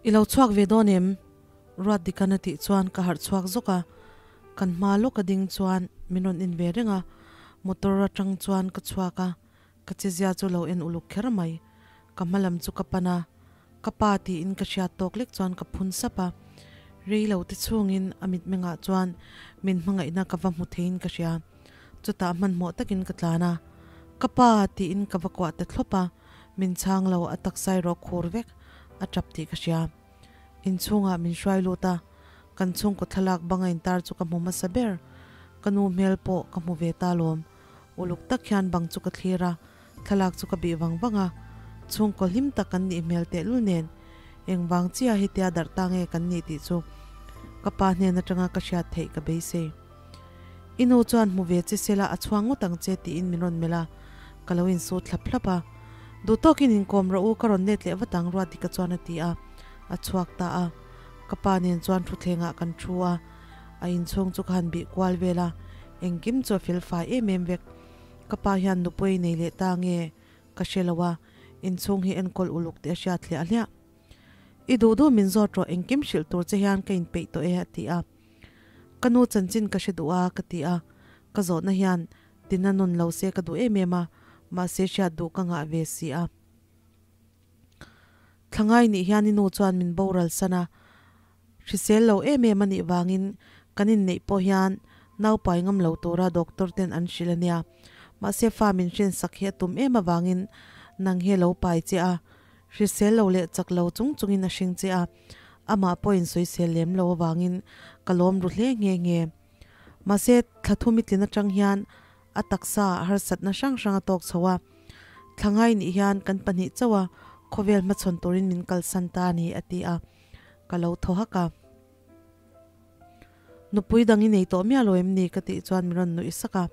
I lo chhuak ve dawn em? Ruatdika'n a tih chuan ka harh chhuak zawk a, kan hma lawk a ding chuan min rawn in ve reng a, motor atang chuan ka chhuak a, ka chezia chu lo en uluk kher mai. Ka hma lam chu ka pan a, ka pa tiin ka hriat tawk lek chuan ka phun sap a, rei lo te chhungin a mitmengah chuan min hmangaihna ka va hmu theiin ka hria. Chutah hmanhmawh takin ka tlan a, Ka pa tiin ka va kuah ta thlawp a, min chhang lo, a taksa erawh khur vek a tap tih ka hria. Inchhungah min hruai lut a, kan chhungkaw thlalak banga intar chu ka hmu hmasa ber. Ka nu hmel pawh ka hmu ve ta lawm. Uluk tak hian bang chu ka thlir a, thlalak chu ka bih vang vang a. Chhungkaw hlim tak kan nih hmel tehlul nen engvang chiah hetia darh ta nge kan nih tih chu ka pa hnen atanga ka hriat theih ka beisei. I nu chuan hmu ve che sela a chhuang ngawt ang che tiin min rawn melh a, ka lo insut thlap thlap a. Duh tawkin inkawm rawh u, ka rawn let leh vat ang Ruatdika chuan a ti a, a chhuak ta a. Ka pa nen chuan thutthlengah kan thu a, a inchhung chu ka han bih kual vel a, engkim chu a fel fai em em vek. Ka pa hian nupui nei leh ta nge ka hre lo a, inchhung hi enkawl uluk tih a hriat hliah hliah. I duh duh min zawt rawh, engkim hrilh tur che hian ka inpeih tawh e a ti a. Ka nu chanchin ka hre duh a ka ti a, ka zawhna hian tina nawn lo se ka duh em em a, mahse hriat duh ka ngah ve si a. Thlangai nih hian i nu chuan min boral san a, hrisel lo em em a nih vangin kan inneih pawh hian naupai ngam lo tura doctor ten an hrilh a nia. Mahse fa min hrensak hi a tum em avangin nang hi a lo pai che a, hrisel lo leh chak lo chung chungin a hring che a. Amah pawhin sawisel lem lo avangin ka lawm ru hle nghe nghe. Mahse, thla thum i tlin atang hian a taksa ah harsatna hrang hrang a tawk chho a. Thla ngai nih hian kan pahnih chauh a khawvel hmachhawn turin min kalsan ta a ni, a ti a. Ka lo thaw hak a. Nupui dang i nei tawh miah lo em ni? ka tih chuan min rawn nuih sak a.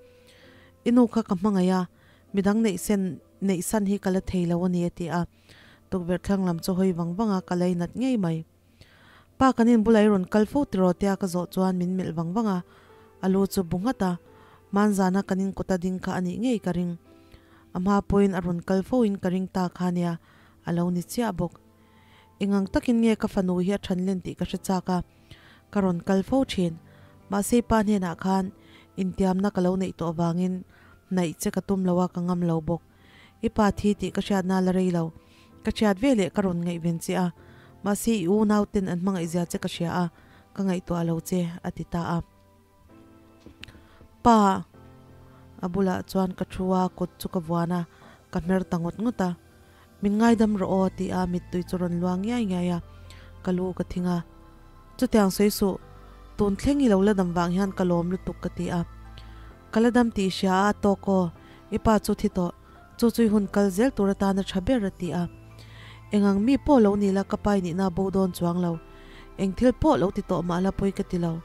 I nu kha ka hmangaih a, midang neih sen neih san hi ka la thei lo a ni, a ti a. Tukverh thlang lam chu hawi vang vang a, ka lei nat ngei mai. Pa kan in bulah i rawn kal fo tiraw tia ka zawh chuan min melh vang vang a, a lu chu bu nghat a, hmanzana kan in kawta ding kha a nih ngei ka ring. A hma pawhin a rawn kal fo in ka ring ta kha nia, a lo ni chiah bawk. Engang takin nge ka fanu hi a than len tih ka hre chak a, ka rawn kal fo thin. Mahse pa hnenah khan intiamna ka lo neih tawh avangin hnaih che ka tum lo a, ka ngam lo bawk. I pa thi tih ka hriatna la rei lo. Ka hriat ve leh ka rawn ngaihven che a, mahse i unau ten an hmangaihzia che ka hria a, ka ngaihtuah lo che, a ti ta a. Pa! A bulah chuan ka thu a, kut chu ka vuan a, ka hmer ta ngawt ngawt a. Min ngaidam rawh aw, ti a mittui chu rawn luang ngiai ngiai a, ka lu ka thing a. Chutiang sawi suh, tun thleng i lo la dam vang hian ka lawm lutuk ka ti a. Ka la dam tih hria a tawk aw, i pa chu thi tawh, chu chu i hun kal zel tur atana tha ber a ti a. Engang mi pawh lo ni la ka pai nihna bo dawn chuang lo. Eng thil pawh lo ti tawh mah la pawi ka ti lo.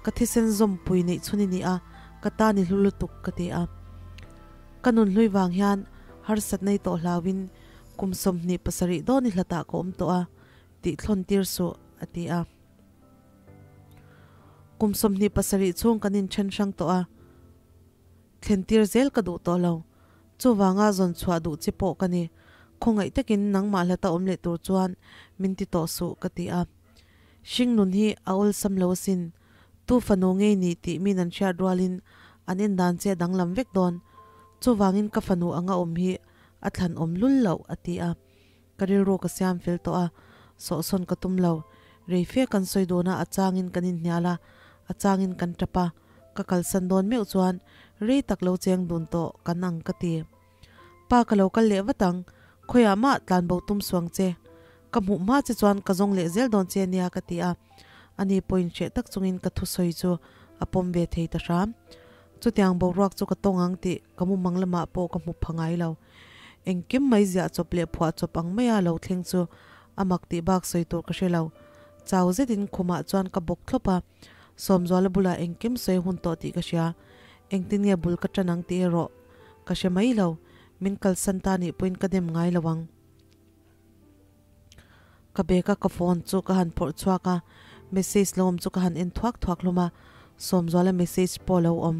Ka thisen zawmpui neih chhun i ni a, ka tan i hlu lutuk ka ti a. Ka nun hlui vang hian harsat nei tawh hlauin kum 27 dawn i hlatah ka awm tawh a, tih thlawn tir suh a ti a. Kum 27 chhung kan inthen hrang tawh a, thlen tir zel ka duh tawh lo. Chuvanga zawn chhuah duh chi pawh ka ni. Khawngaih takin nangmah hlata awm leh tur chuan min ti tawh suh ka ti a. Hring nun hi a awlsam lo asin. Tu fanu ngei ni tih min an hriat rualin an en dan che a danglam vek dawn. Chuvangin ka fanu anga awm hi a thlan awm lul loh a ti a. Ka rilru ka siam fel tawh a, sawhsawn ka tum lo. Rei fe kan sawi dun a, a changin kan inhnial a, a changin kan tap a. Ka kalsan dawn meuh chuan rei tak lo cheng dun tawh kan ang ka ti. Pa ka lo kal leh vat ang, khawiah mah tlanbo tum suang che. Ka hmuh hma che chuan ka zawng leh zel dawn che nia ka ti a. Ani pawhin hreh tak chungin ka thusawi chu a pawm ve thei ta hram. Chutiang boruak chu ka tawng ang tih ka mumang lamah pawh ka hmu pha ngai lo. Engkim mai ziah chawp leh phuah chawp ang maia lo thleng chu a mak tih bak sawi tur ka hre lo. Chau zetin khumah chuan ka bawk thlawp a, Sawmzuala bulah engkim sawi hun tawh tih ka hria. Engtin nge bul ka tan ang tih erawh ka hre mai lo. Min kalsan ta nih pawhin ka dem ngai lo ang. Ka bag a ka phone chu ka han phawrh chhuak a, message lo awm chu ka han en thuak thuak hlawm a, Sawmzuala message pawh a lo awm.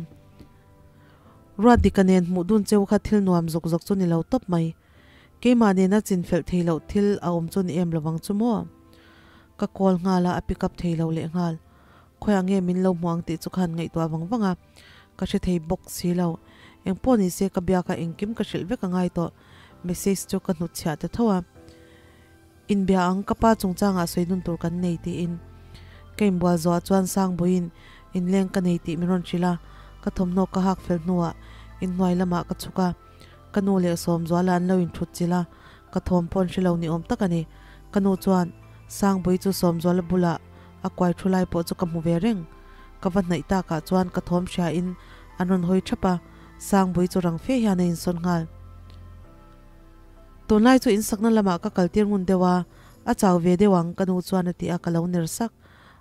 Ruatdika nen hmuh dun cheu kha thil nuam zawk zawk chu ni lo tawp mai. Keimah nena chinfelh thei loh thil a awm chu ni em lovang chu maw? Ka call nghal a, a pick up thei lo lehnghal. Khawiah nge min lo hmu ang tih chu khan ngaihtuah vang vang a, ka hre thei bawk si lo. Engpawh ni se ka biak a engkim ka hrilh vek a ngai tawh. Message chu ka hnutchhiah ta tho a. Inbia ang ka pa chungchangah sawi nun tur kan nei tiin ka inbual zawhah chuan Sangbuiin inleng ka nei tih min rawn hrilh a, ka thawmhnaw ka hak fel hnuah inhnuai lamah ka chhuk a, ka nu leh Sawmzuala an lo inthut chilh a, ka thawm pawh an hre lo ni awm tak a ni. Ka nu chuan Sangbui chu Sawmzuala bulah a kuai thu lai pawh chu ka hmu ve reng. Ka va hnaih takah chuan ka thawm hriain an rawn hawi thap a, Sangbui chu rang fe hian a insawn nghal. Tunlai chu insakna lamah ka kaltir ngun deuh a, a chau ve deuh ang ka nu chuan a ti a, ka lo ner sak.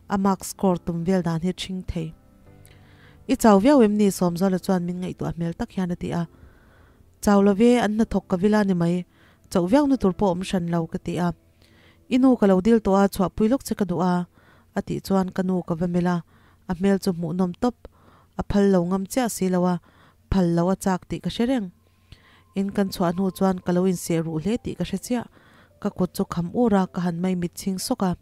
A mark score tum vel dan hi ṭhing thei. I chau viau em ni? Sawmzuala chuan min ngaihtuah hmel tak hian a ti a. Chau lo ve, an hnathawk ka vila ni mai. Chauh viau na tur pawh awm hran lo ka ti a. I nu ka lo dil tawh a, chhuahpui lawk che ka duh a a tih chuan ka nu ka va melh a, a hmel chu hmuhnawm tawp. A phal lo ngam chiah si lo a, phal lo a chak tih ka hre reng. In kan chhuah hnu chuan ka lo inseh ruh hle tih ka hre chiah. Ka kut chu kham ur a, ka han mai mit chhing sawk a.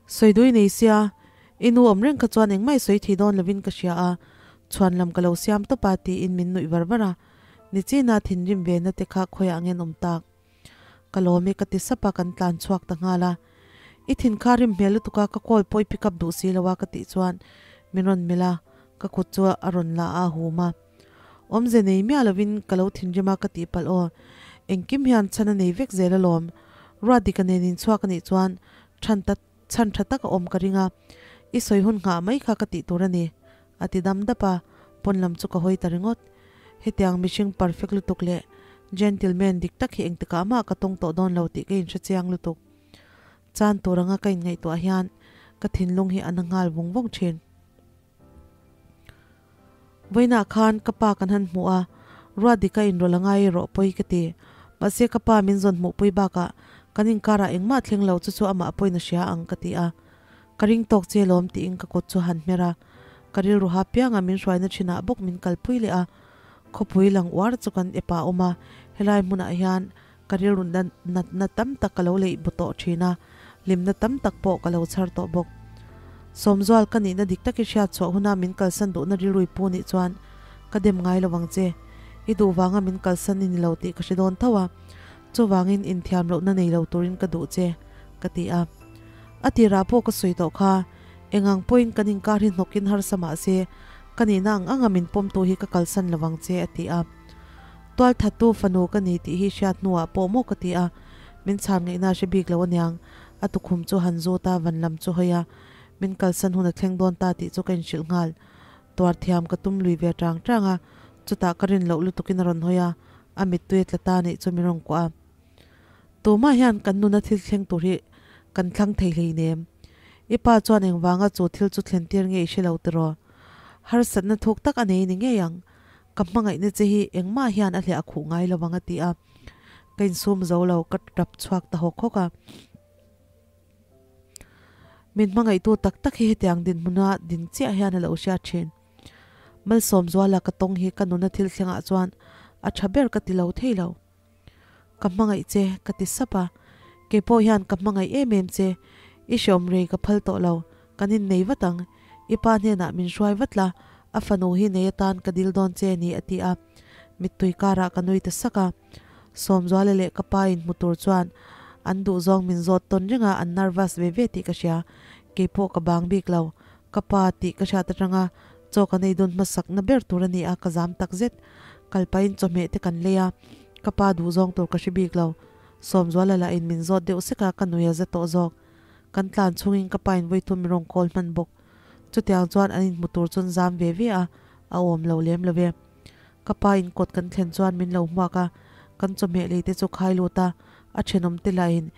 Sawidui nei sia, i nu awm reng kha chuan engmah i sawi thei dawn lovin ka hria a, chhuan lam ka lo siam tawp a tiin min nuih var var a. Nichina thinrim ve na te kha khawiah ngen awm tak. Ka lawm e ka ti sap a, kan tlan chhuak ta nghal a. I thin kha rim hmel lutuk a, ka call pawh i pick up duh si lo a ka tih chuan min rawn melh a, ka kut chu a rawn la a, a hum a. Awmze nei miah lovin ka lo thinrim a ka tih palh aw. Engkim hian chhan a nei vek zel alawm. Ruatdika nen inchhuak a nih chuan chhan ta chhan tha tak a awm ka ring a, i sawi hun nghah mai kha ka tih tur a ni, a ti dam dap a, pawn lam chu ka hawi ta ringawt. Hetiang mihring perfect lutuk leh gentleman dik tak hi engtikah mah ka tawng tawh dawn lo tih ka inhre chiang lutuk. Chan tur anga ka inngaihtuah hian ka thinlung hi a na nghal vung vung thin. Vawiinah khan ka pa kan han hmu a, Ruatdika inrawlh a ngai erawh pawi ka ti. Mahse ka pa min zawn hmuhpui bakah kan inkarah engmah thleng lo chu chu amah pawhin a hria ang ka ti a. Ka ring tawk che lawm tiin ka kut chu han hmer a. Ka rilru ha pianga min hruaina thinah bawk min kalpui leh a. Khawpui lang uar chu kan epah a awm a, helai hmunah hian ka rilru natna tam tak ka lo leih bu tawh thin a, hlimna tam tak pawh ka lo chhar tawh bawk. Sawmzual ka nihna dik tak i hriat chhuah huna min kalsan duhna rilrui pu nih chuan ka dem ngai lo ang che. I duh vanga min kalsan i ni lo tih ka hre dawn tho a, chuvangin inthiam lohna nei lo turin ka duh che, ka ti a. A tirah pawh ka sawi tawh kha, engang pawhin kan inkar hi hnawkin harsa mah se, ka nihna ang anga min pawmtu hi ka kalsan lo ang che, a ti a. Tualthattu fanu ka ni tih hi hriat hnuah pawh maw ka ti a, min chhan ngaihna a hre bik lo aniang, a tukhum chu han zut a, van lam chu hawi a, min kalsan hun a thleng dawn ta tih chu ka inhrilh nghal. Tuar thiam ka tum lui ve tang tang a, chutah ka rin loh lutukin a rawn hawi a, a mittui a tla ta nih chu min rawn kuah a. Tumah hian kan nuna thil thleng tur hi kan thlang thei hleinem. I pa chuan engvanga chu thil chu thlen tir nge i hre lo tiraw? Harsatna thuk tak a nei ni ngei ang. Ka hmangaihna che hi engmah hian a hliah khuh ngai lo ang a ti a, ka insum zo lo, ka tap chhuak ta hawk hawk a. Min hmangaihtu tak tak hi hetiang dinhmuna din chiah hian a lo hriat thin. Malsawmzuala ka tawng hi ka nuna thil thlengah chuan a tha ber ka ti lo thei lo. Ka hmangaih che ka ti sap a, keipawh hian ka hmangaih em em che, i hreawm rei ka phal tawh lo, kan innei vat ang, i pa hnenah min hruai vat la, a fanu hi nei atan ka dil dawn che ni a ti a, mittui karah ka nui ta sak a. Sawmzuala leh ka pa in hmu tur chuan an duhzawng min zawt tawn reng a, an nervous ve ve tih ka hria, keipawh ka bang bik lo, ka pa tih ka hriat atanga chaw kan ei dun hmasakna ber tur a ni a, ka zam tak zet. Kal pahin chawhmeh te kan lei a, ka pa duhzawng tur ka hre bik lo. Sawmzuala lah in min zawt deuh sek a, ka nui a za tawh zawk. Kan tlan chungin ka pa in vawithum min rawn call hman bawk. Chutiang chuan an inhmu tur chuan zam ve ve a, a awm lo lem lo ve. Ka pa in kawt kan thlen chuan min lo hmuak a, kan chawhmeh lei te chu khai lut a, a thenawm te lah in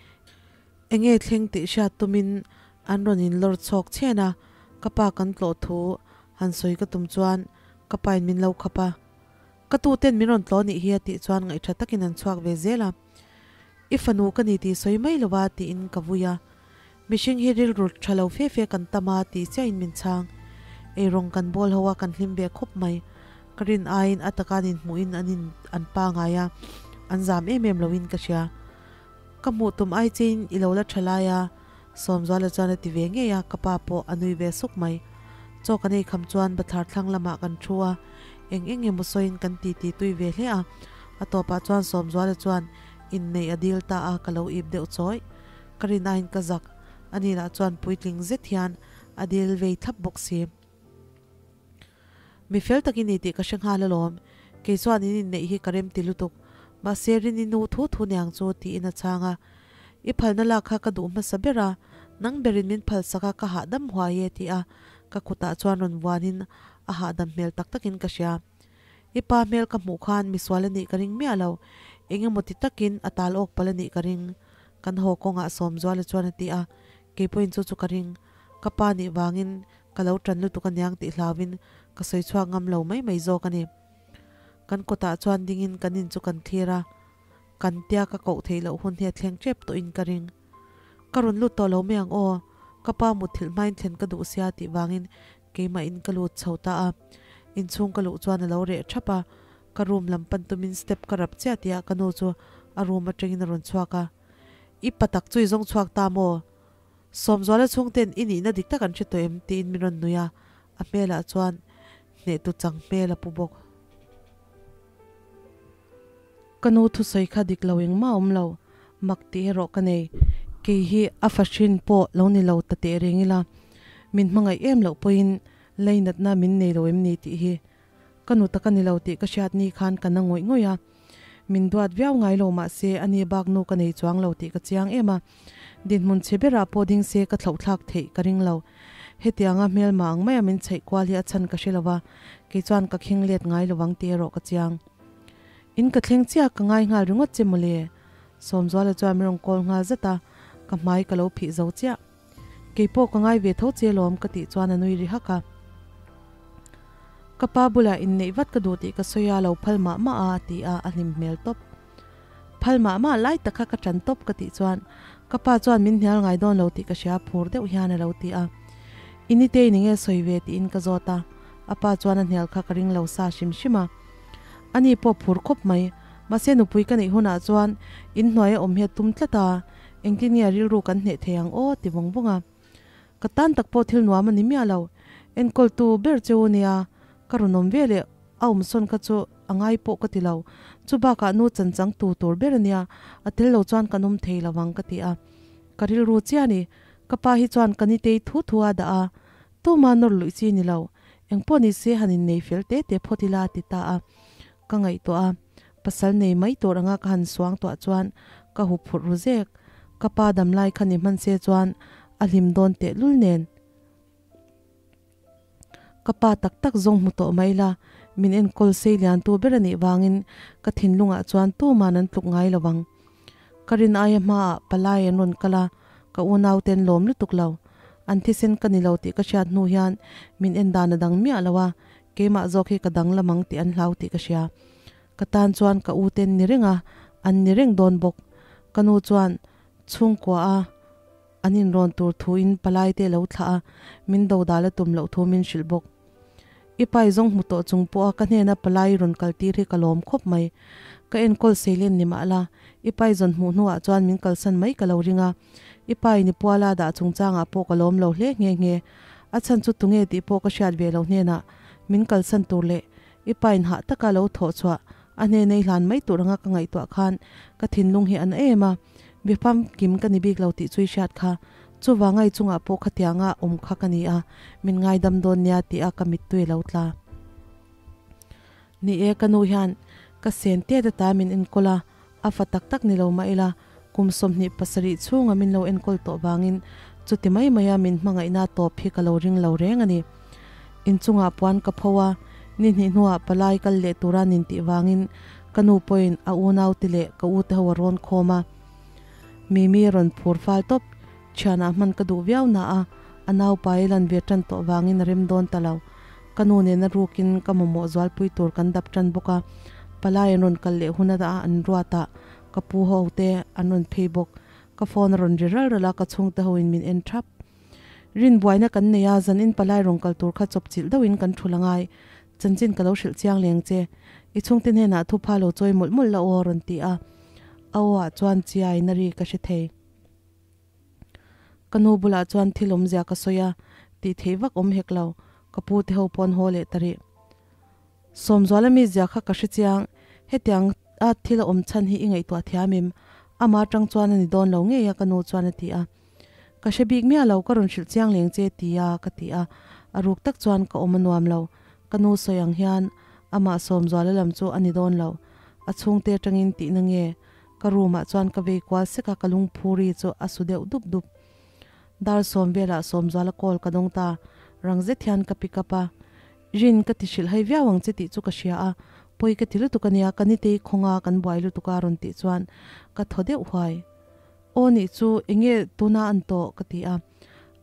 enge thleng tih hriat tumin an rawn in lawr chhawk chhen a, ka pa kan tlawh thu han sawi ka tum chuan ka pa in min lo khap a, Ka tu ten min rawn tlawh nih hi a tih chuan ngaihṭha takin an chhuak ve zel a, I fanu ka ni tih sawi mai lo a tiin ka vui a, mihring hi rilru ṭha lo fe fe kan tam a tih chiahin min chhang. Eirawng kan bawl ho a kan hlim ve khawp mai, ka rin aiin a taka an inhmuhin an in an pa ngai a, an zam em em loin ka hria. Ka hmuh tum ai chein i lo la tha lai a, Sawmzuala chuan a ti ve ngei a, ka pa pawh a nui ve suk mai. Chaw kan ei kham chuan bathlar thlang lamah kan thu a, eng eng emaw sawiin kan titi tui ve hle a. A tawpah chuan Sawmzuala chuan inneih a dil ta a, ka lo ip deuh chawih. Ka rin aiin ka zak, ani lah chuan puitling zet hian a dil vei thlap bawk si. Mi fel tak i ni tih ka hre nghal alawm, kei chuan in inneih hi ka rem ti lutuk, mahse Rini nu thu thu niang chu tiin a chhang a. I phalna lak kha ka duh hmasa ber a, nang berin min phalsak a ka hahdam huai e ti a ka kutah chuan rawn vuanin a hahdam hmel tak takin ka hria. I pa hmel ka hmuh khan misual a nih ka ring miah lo, eng emaw ti takin a tal awk palh a nih ka ring, kan haw kawngah Sawmzuala chuan a ti a, kei pawhin chu chu ka ring. Ka pa nih vangin ka lo tan lutuk aniang tih hlauin ka sawi chhuak ngam lo mai mai zawk a ni. Kan kawtah chuan dingin kan in chu kan thlir a, kan tia ka koh theih loh hun hi a thleng tep tawhin ka ring. Ka rawn lut tawh lo mai ang aw, ka pa mutthilh hmain thlen ka duh sia tih vangin keimahin ka lut chho ta a. Inchhung ka luh chuan a lo reh thap a, ka room lam pan tumin step ka rap chiah tihah ka nu chu a room atangin a rawn chhuak a, I pa tak chu i zawng chhuak ta maw? Sawmzuala chhungten i nihna dik tak an hre tawh em? tiin min rawn nui a, a hmelah chuan hnehtu chang hmel a pu bawk. Ka nu thusawi kha dik lo engmah a awm lo, mak tih erawh ka nei. Kei hi a fahrin pawh lo ni lo ta teh reng ila, min hmangaih em loh pawhin leinatna min nei lo em ni tih hi Ka nu tak a ni lo tih ka hriat ni khan ka na ngawih ngawih a, min duat viau ngai lo mah se a ni bak nu ka nei chuang lo tih ka chiang em a, dinhmun chhe berah pawh ding se ka thlauhthlak theih ka ring lo. Hetianga hmelma ang maia min chheih kual hi a chhan ka hre lo va, kei chuan ka khing let ngai lo vang tih erawh ka chiang. In ka thleng chiah ka ngai nghal ringawt che mawle. Sawmzuala chuan min rawn call nghal zat a, ka hmai ka lo phih zo chiah. Kei pawh ka ngai ve tho che lawm ka tih chuan a nui ri hak a. Ka pa bulah inneih vat ka duh tih ka sawi a, lo phal mah mah a a ti a, a hlim hmel tawp. Phal mah mah lai tak kha ka ṭan tawp ka tih chuan ka pa chuan min hnial ngai dawn lo tih ka hria phur deuh hian a lo ti a. I nitei ni nge sawi ve tiin ka zawt a, a pa chuan a hnial kha ka ring lo sa hrim hrim a. Ani pawh phur khawp mai, mahse nupui ka neih hunah chuan inhnuai a awm hi a tum tlat a, Engtin nge rilru kan hneh thei ang aw? ti vawng vawng a. Ka tan tak pawh thil nuam a ni miah lo. Enkawltu ber che u nia, ka rawn awm ve leh a awmsawn kha chu a ngai pawh ka ti lo. Chu bakah nu chanchang tu tur ber a nia, a tel lo chuan kan awm thei lo ang ka ti a. Ka rilru chiah a ni. Ka pa hi chuan ka nitei thu thu a dah a, tuma nawr luih chi ni lo. Engpawh ni se han innei fel te te phawt ila a ti ta a. Ka ngaihtuah a, pasal nei mai tur anga ka han suang tuah chuan ka hu phurh ru zek. Ka pa damlai kha ni hman se chuan a hlim dawn tehlul nen. Ka pa tak tak zawng hmu tawh mai la, min enkawl sei lian tu ber a nih vangin ka thinlungah chuan tuman an tluk ngai lo ang. Ka rin aia hmaah palai an rawn kal a, ka unau ten lawm lutuk lo. An thisen ka ni lo tih ka hriat hnu hian min en dan a dang miah lo a, keimah zawk hi ka danglam ang tih an hlau tih ka hria. Ka tan chuan ka u ten ni reng a, an ni reng dawn bawk. Ka nu chuan chhungkua a an inrawn tur thuin palai te lo thlah a, min dodal a tum loh thu min hrilh bawk. I pai zawng hmu tawh chung pawha ka hnena palai rawn kal tir hi ka lawm khawp mai. Ka enkawl seilen ni mah la, i pai zawn hmuh hnuah chuan min kalsan mai ka lo ring a. I pai ni puala dah chungchangah pawh ka lawm lo hle nghe nghe. A chhan chu tunge tih pawh ka hriat ve lo hnenah min kalsan tur leh i pain hah taka lo thawh chhuah a hnena i hlan mai tur anga ka ngaihtuah khan ka thinlung hi a na em a. Bifam kim ka ni bik lo tih chu i hriat kha. Chuvanga i chungah pawh khatianga awm kha ka ni a, min ngaidam dawn nia tih a ka mittui a lo tla. Ni e, ka nu hian ka sen tet ata min enkawl a, a fa tak tak ni lo mah ila, kum 27 chhunga min lo enkawl tawh vangin chuti mai maia min hmangaihna tawp hi ka lo ring lo reng a ni. Inchungah puan ka pho a, ni hnih hnuah palai kal leh tura nin tih vangin ka nu pawhin a unaute leh ka ute ho a rawn khawm a. Mimi a rawn phur fal tawp, thianah hman ka duh viau na a, a naupai lan ve tan tawh vangin a rem dawn ta lo. Ka nu nena rukin ka mamawh zualpui tur kan dap tan bawk a, palai an rawn kal leh hun a an ruat a, ka pu ho te an rawn phei bawk. Ka phone a rawn ri ral ral a, ka chhungte ho in min en thap. Rin buaina kan nei a, zan in palai rawn kal tur kha chawp chilh deuhin kan thul angai. Chanchin ka lo hrilh chiang leng che. I chhungte hnenah thupha lo chawi mawlh mawlh la aw a rawn ti a. A aw ah chuan chiai na ri ka hre thei. Ka nu bulah chuan thil awmzia ka sawi a, tih theih vak awm hek lo, ka pu te ho pawn haw leh ta rih. Sawmzuala mizia kha ka hre chiang, hetiang a thil a awm chhan hi i ngaihtuah thiam em? Ama atang chuan a ni dawn lo ngei a ka nu chuan a ti a. Ka hre bik miah lo, ka rawn hrilh chiang leng che ti a ka ti a, a ruk tak chuan ka awm a nuam lo, ka nu sawi ang hian amah Sawmzuala lam chu a ni dawn lo, a chhungte atangin tihna nge Ka room ah chuan ka vei kual sek a, ka lungphuri chu a su deuh dup dup. Dar sawm velah Sawmzuala call ka dawng ta, rang zet hian ka pick up a. Rin, ka ti hrilh hai viau ang che tih chu ka hria a, pawi ka ti lutuk ania, ka nitei khawnga kan buai lutuk a rawn tih chuan ka thaw deuh huai. Aw nih chu, enge tuna an tawh? ka ti a.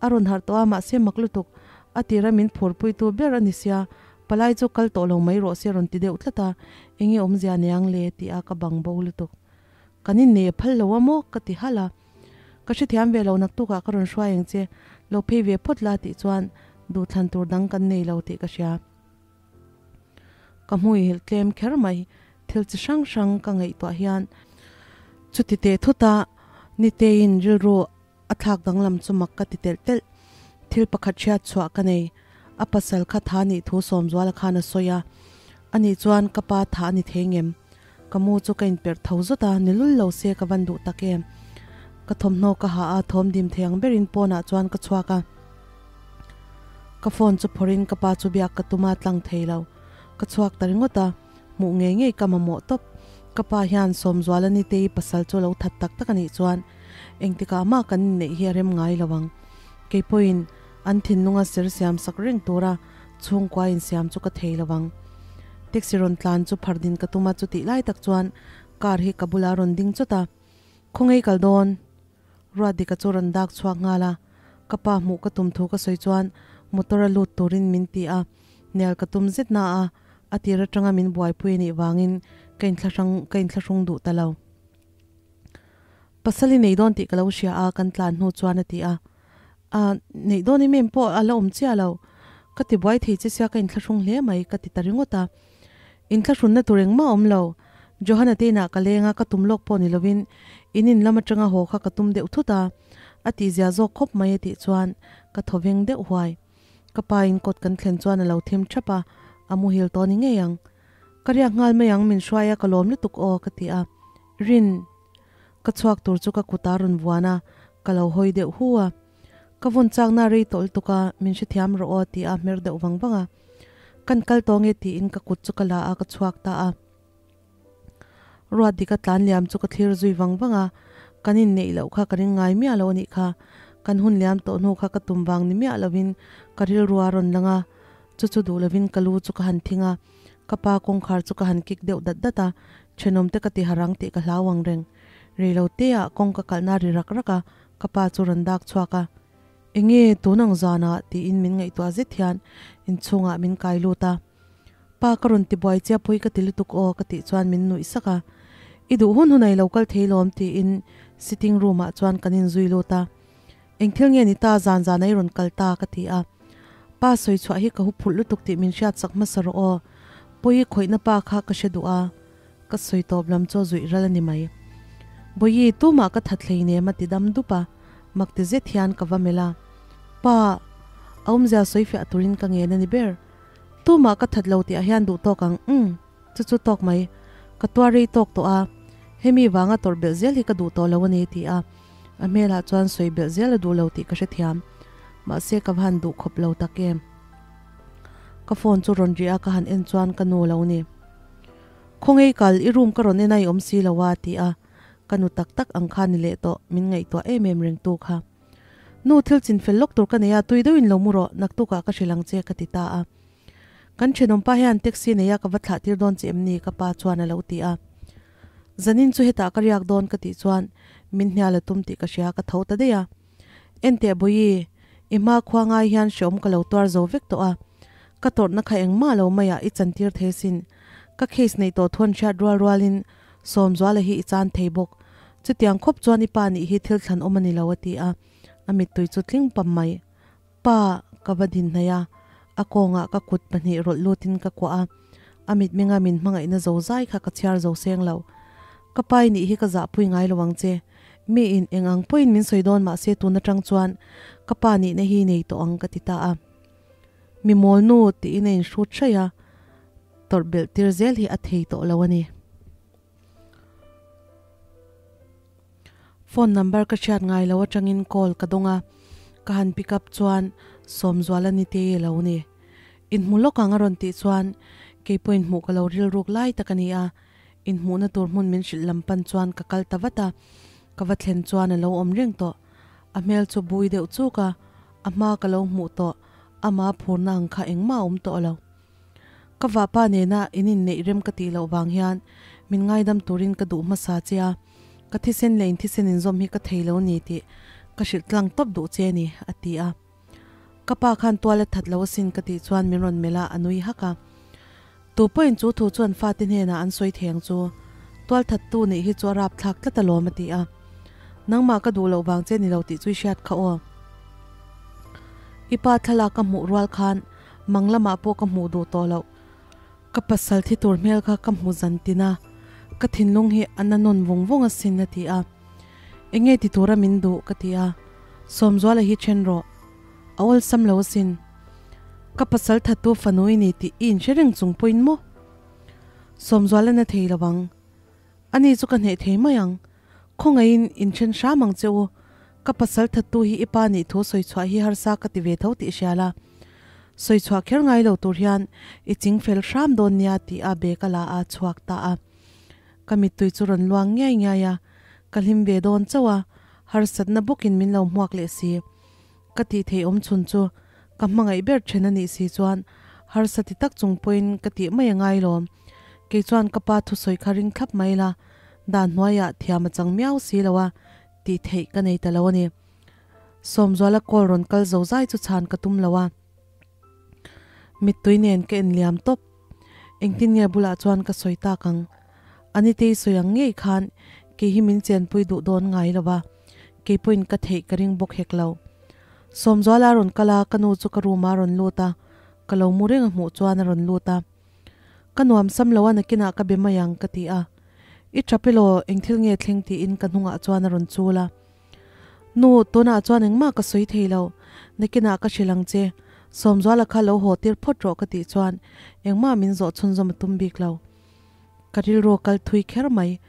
A rawn harh tawh a, mahse mak lutuk, a tira min phurpuitu ber a ni sia, palai chu kal tawh lo mai rawh se rawn ti deuh tlat a, enge awmzia niang le tih a ka bang bo lutuk. Kan innei a phal lo a maw? ka ti halh a. Ka hrethiam ve lo naktukah ka rawn hruai ang che, lo phei ve phawt la tih chuan duhthlan tur dang kan nei lo tih ka hria. Ka hmuihilh tlem kher mai, thil chi hrang hrang ka ngaihtuah hian chuti teh thut a Niteiin rilru A thlak danglam chu mak ka ti telh telh. Thil pakhat hriat chhuah ka nei. A pasal kha tha nih thu Sawmzuala khan a sawi a. Ani chuan ka pa tha a ni thei ngem. Ka mu chu ka inperh tho zawt a, ni lul lo se ka van duh tak em. Ka thawmhnaw ka ha a, thawm dim thei ang berin pawnah chuan ka chhuak a. Ka phone chu phawrhin ka pa chu biak ka tum a, tlang thei lo. Ka chhuak ta ringawt a. Hmuh ngei ngei ka mamawh tawp. Ka pa hian Sawmzuala Nitei pasal chu lo that tak tak a nih chuan engtikah mah kan inneih hi a rem ngai lo ang. Kei pawhin an thinlunga ser siam sak reng tura chhungkua insiam chu ka thei lo ang. Taxi rawn tlan chu phar din ka tum a, chutih lai tak chuan car hi ka bulah a rawn ding chawt a. Khawngaih kal dawn? Ruatdika chu rawn dak chhuak nghal a, ka pa hmuh ka tum thu ka sawi chuan motor a lut turin min ti a, hnial ka tum zet na a, a tir atanga min buaipui anih vangin ka inthlahrang ka inthlahrung duh ta lo. Pasal i nei dawn tih ka lo hria a kan tlan hnu chuan a ti a, A, neih dawn em em pawh a la awm chiah lo, ka ti buai thei che sia ka inthlahrung hle mai ka ti ta ringawt a. Inthlahrunna tur engmah a awm lo. Johanna te inah ka leng a, ka tum lawk pawh ni lovin in in lam atanga haw kha ka tum deuh thut a, a tihzia zawk khawp mai a tih chuan ka thaw veng deuh huai. Ka pa in kawt kan thlen chuan a lo thim thap a, a muhil tawh ni ngei ang. Ka riak nghal mai ang min hruai a ka lawm lutuk aw ka ti a. Rin. Ka chhuak tur chu ka kut a rawn vuan a, ka lo hawi deuh hu a. Ka vawn chakna rei tawh lutuk a, min hrethiam rawh aw ti a hmer deuh vang vang a. Kan kal tawh nge tiin ka kut chu ka la a ka chhuak ta a. Ruat dika tlan liam chu ka thlir zui vang vang a, kan inneih loh kha ka ring ngai miah lo a nih kha. Kan hun liam tawh hnu kha ka tum vang ni miah lovin ka rilru a rawn lang a, chu chu duh lovin ka lu chu ka han thing a, ka pa kawngkhar chu ka han kik deuh dat dat a, thenawm te ka ti harang tih ka hlau ang reng. Rei lo te ah kawng ka kalhna ri rak rak a, ka pa chu rawn dak chhuak a. Enge tun ang zanah tiin min ngaihtuah zet hian inchhungah min kai lut a. Pa ka rawn ti buai chia pui ka ti lutuk aw ka tih chuan min nuih sak a. I duh hun hun a i lo kal thei lawm tiin sitting room ah chuan kan inzui lut a. Eng thil nge ni ta zan zan a i rawn kal ta ka ti a. Pa sawi chhuah hi ka hu phulh lutuk tih min hriat sak hmasa rawh aw. Pawi khawihna pa kha ka hre duh a. Ka sawi tawp lam chu a zuih ral a ni mai. Bawihi, tumah ka that hlei nem a ti dam dup a, mak ti zet hian ka va melh a. Pa, a awmzia sawi fiah turin ka ngen a ni ber. Tumah ka that lo tih ah hian duh tawk ang, umm, chu chu tawk mai. Ka tuar rei tawk tawh a, hemi vanga tawrh belh zel hi ka duh tawh lo a ni ti a, a hmelah chuan sawi belh zel a duh lo tih ka hrethiam. Mahse ka va han duh khawp lo tak em. Ka phone chu rawn ri a ka han en chuan ka nu lo ni. Khawngei kal, i room ka rawn en a i awm si lo a, ti a, ka nu tak tak ang kha ni leh tawh, min ngaihtuah em em reng tu kha. Nu, thil chin fel lawk tur ka nei a, tui deuhin lo mu rawh, naktukah ka hrilh ang che, ka ti ta a. Kan thenawmpa hian taxi nei a ka va thlah tir dawn che em ni, ka pa chuan a lo ti a. Zanin chu hetah ka riak dawn ka tih chuan min hnial a tum tih ka hria, ka tho ta daih a. Enteh Bawihi, i hma khua ngai hian hreawm ka lo tuar zo vek tawh a, ka tawrhna kha engmah lo maiah i chantir thei sin. Ka case neih tawh thuan hriat rual rualin Sawmzuala hi i chan thei bawk. Chutiang khawp chuan i pa nih hi thil thlan awm a ni lo a ti a, a mittui chu tling pam mai. Pa, ka va din hnaih a, a kawngah ka kut pahnih rawlh lutin ka kuah a, a mitmenga min hmangaihna zo zai kha ka chhiar zo seng lo. Ka pa i nih hi ka zahpui ngai lo ang che. Mi in eng ang pawhin min sawi dawn mahse tun atang chuan ka pa nihna hi nei tawh ang ka ti ta a. Mi mawl nu tiin a inhrut hraih a, tawrh belh tir zel hi a thei tawh lo a ni. Phone number ka hriat ngai lo atangin call ka dawng a, ka han pick up chuan Sawmzuala Nitei a lo ni. Inhmu lawk ang a rawn tih chuan keipawhin hmuh ka lo rilruk lai tak a ni a, inhmuhna tur hmun min hrilh lam pan chuan ka kal ta vat a, ka va thlen chuan a lo awm reng tawh. A hmel chu bui deuh chuk a, a hma ka lo hmuh tawh, ama phurna ang kha engmah a awm tawh lo. Ka vahpa nena in inneih rem ka tih loh vang hian min ngaidam turin ka duh hmasa che a, ka thisen leh in thisen inzawm hi ka thei lo ni tih ka hrilh tlang tawp duh che a ni, a ti a. Ka pa khan tual a that lo asin ka tih chuan min rawn melh a, a nui hak a. Tu pawhin chu thu chu an fate hnenah an sawi thei ang chu. Tual thattu nih hi chu a rapthlak tlat alawm a ti a. Nangmah ka duh loh vang che ni lo tih chu i hriat kha aw. I pa thlalak ka hmuh rual khan mang lamah pawh ka hmuh duh tawh loh. Ka pasal thi tur hmel kha ka hmu zan tin a, ka thinlung hi a na nawn vung vung asin a ti a. Enge ti tura min duh ka ti a, Sawmzuala hi then rawh. A awlsam lo asin. Ka pasal thattu fanu i ni tih i inhre reng chung pawhin maw? Sawmzuala na thei lo ang. Ani chu ka hneh thei mai ang. Khawngaihin inthen hram ang che u. Ka pasal thattu hi i pa nih thu sawi chhuah hi harsa ka ti ve tho tih hria la. Sawi chhuah kher ngai lo tur hian i ching fel hram dawn nia tih a bag a la a chhuak ta a. Ka mittui chu rawn luang ngiai ngiai a, ka hlim ve dawn chauh a, harsatna bawkin min lo hmuak leh si. Ka tih theih awm chhun chu ka hmangaih ber then a nih si chuan harsa ti tak chung pawhin ka tih mai a ngai lawm. Kei chuan ka pa thusawi kha ring thlap mai la, dan hnuaiah thiam a chang miau si lo a, tih theih ka nei ta lo a ni. Sawmzuala call rawn kal zo zai chu chhan ka tum lo a, mittui nen ka enliam tawp. Engtin nge bulah chuan ka sawi tak ang? Anitei sawi ang ngei khan kei hi min chenpui duh dawn ngai lo va, kei pawhin ka theih ka ring bawk hek lo. Sawmzuala a rawn kal a, ka nu chu ka room ah a rawn lut a, ka lo mu reng a hmuh chuan a rawn lut a. Ka nuam sam lo a nakinah ka be mai ang ka ti a. I tap elaw, eng thil nge thleng tiin ka hnungah chuan a rawn chul a. Nu, tunah chuan engmah ka sawi thei lo, nakinah ka hrilh ang che. Sawmzuala kha lo haw tir phawt rawh ka tih chuan engmah min zawh chhunzawm a tum bik lo. Ka rilru a kal thui kher mai.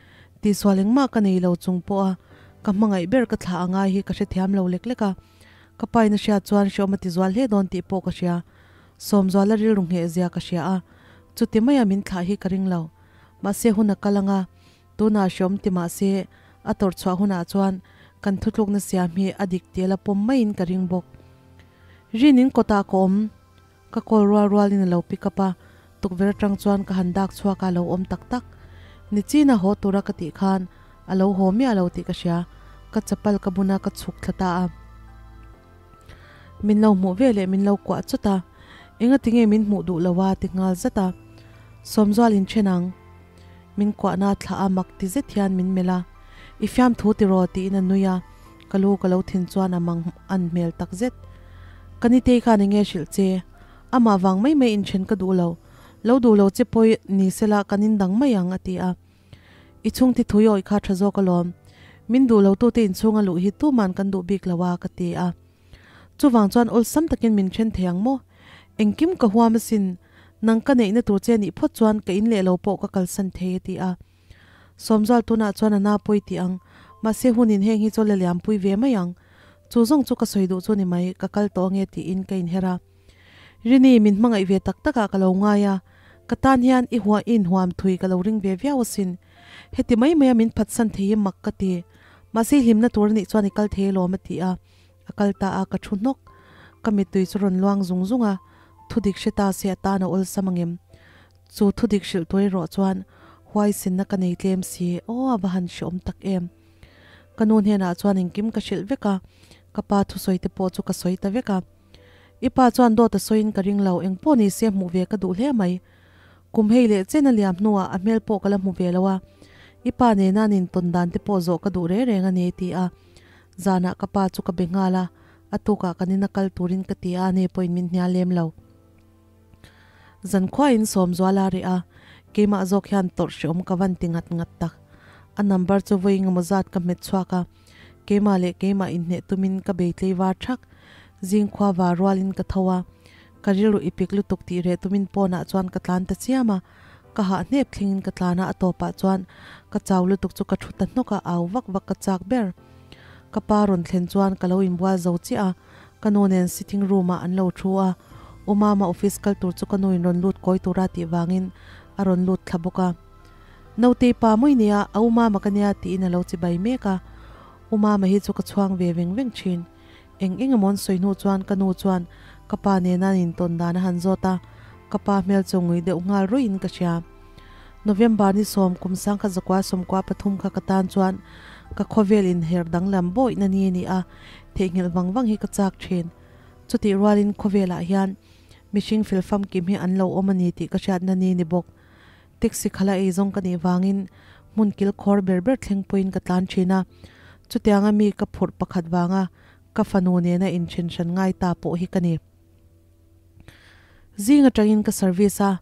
Tihsual engmah ka nei lo chung pawha ka hmangaih ber ka thlah angai hi ka hrethiam lo lek lek a. Ka pain a hriat chuan hreawm a tizual hle dawn tih pawh ka hria. Sawmzuala rilru ngheh zia ka hria a, chuti maia min thlah hi ka ring lo. Mahse hun a kal anga, tunah hreawm ti mahse a tawrh chhuah hunah chuan kan thutlukna siam hi a dik tel a pawm maiin ka ring bawk. Rinin kawtah ka awm. Ka call rual rualin a lo pick up a, tukverh atang chuan ka han dak chhuak a, a lo awm tak tak. Nichina haw tura ka tih khan a lo haw miah lo tih ka hria, ka chapal ka bun a, ka chhuk thla ta a. Min lo hmuh ve leh min lo kuah chawt a, engati nge min hmuh duh lo a ti nghal zat a. Sawmzual in then ang. Min kuahna thlah a mak ti zet hian min melh a, I fiamthu tiraw tiin a nui a, ka lu ka lo thin chuan a mang an hmel tak zet. Ka nitei khan enge hrilh che? Amah vang mai mai inthen ka duh lo. Lo duh lo che pawi ni sela kan indang mai ang a ti a. I chhungte thui awih kha tha zawk alawm. Min duh lo tute inchhunga luh hi tuman kan duh bik lo a ka ti a. Chuvang chuan awlsam takin min then thei ang maw? Engkim ka huam asin, nang ka neihna tur che nih phawt chuan ka in leh lo pawh ka kalsan thei a ti a. Sawmzual tunah chuan a na pawi tih ang, mahse hunin heng hi chu la liampui ve mai ang. Chu zawng chu ka sawi duh chu ni mai, ka kal tawh ange tiin ka inher a. Rini, min hmangaih ve tak takah ka lo ngai a, ka tan hian i huah i inhuam thui ka lo ring ve viau asin. Heti mai maia min phatsan thei hi mak ka ti. Mahse hlimna tur anih chuan i kal thei alawm a ti a. A kal ta a, ka thu hnawk. Ka mittui chu rawn luang zung zung a, thudik hre ta se a tan a awlsam angem. Chu thudik hrilh tur erawh chuan huaisinna ka nei tlem si, aw a va han hreawm tak em. Ka nu hnenah chuan engkim ka hrilh vek a, ka pa thusawi te pawh chu ka sawi ta vek a. I pa chuan dawt a sawiin ka ring lo, engpawh ni se hmuh ve ka duh hle mai. Kum hei leh chen a liam hnuah a hmel pawh ka la hmu ve lo a, i pa nena an intawn dan te pawh zawh ka duh reng reng a ni ti a. Zanah ka pa chu ka be nghal a, a tukah kan ina kal turin ka ti a, ani pawhin min hnial lem lo. Zankhuain Sawmzuala a reh a, keimah zawk hian tawrh hreawm ka van ti ngat ngat tak. A number chu vawi engemaw zat ka hmet chhuak a, keimah leh keimah inhneh tumin ka bei tleivar thak. Zing khua var rualin ka tho a, ka rilru i pik lutuk tih reh tumin pawnah chuan ka tlan ta chiam a, ka hah hnep thlengin ka tlan a, a tawpah chuan ka chau lutuk chu ka thu ta hnawk a, au vak vak ka chak ber. Ka pa rawn thlen chuan ka lo inbual zo chiah a, ka nu nen sitting room ah an lo thu a, U Mama office kal tur chu ka nu in rawn lut kawi tura tih vangin a rawn lut thla bawk a. Nautei pa mawi nia, a U Mama ka nia tiin a lo chibai mek a, U Mama hi chu ka chhuang ve veng veng thin. Eng eng emaw an sawi hnu chuan ka nu chuan ka pa nena an intawn dan a han zawt a, ka pa hmel chu ngui deuh nghal ruiin ka hria. November ni sawm kum sangkhat zakua sawmkua pathum kha ka tan chuan ka khawvel inher danglam bawihna ni a ni a, theihnghilh vang vang hi ka chak thin. Chutih rualin khawvelah hian mihring fel famkim hi an lo awm a ni tih ka hriatna ni ni bawk. Taxi khala ei zawng ka nih vangin hmun kil khawr ber ber thleng pawhin ka tlan thin a, chutianga mi ka phurh pakhat vanga ka fanu nena inthen hran ngai ta pawh hi ka ni. Zing atangin ka service a,